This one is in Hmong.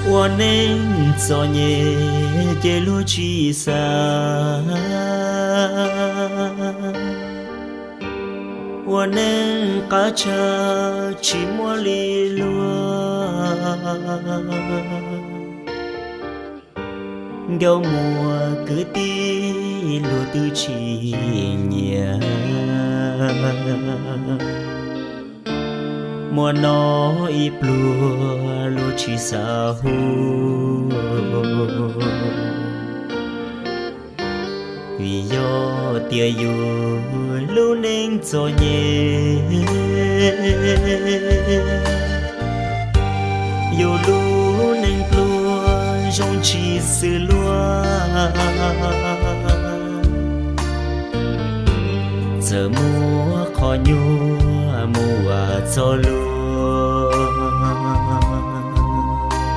Ua neej txom nyem ces luag tsis xav, ua neej qab tshaj tsis muaj li luag. Nkauj muam kwv tij luag twb tsis nyiam, muaj no ib pluag luag tsis xav hu, vim yog tias yus lub neej txom nyem, yus lub neej pluag zoo tsis xws luag. Txawm muab qhov nyuag mus ua txoj lus,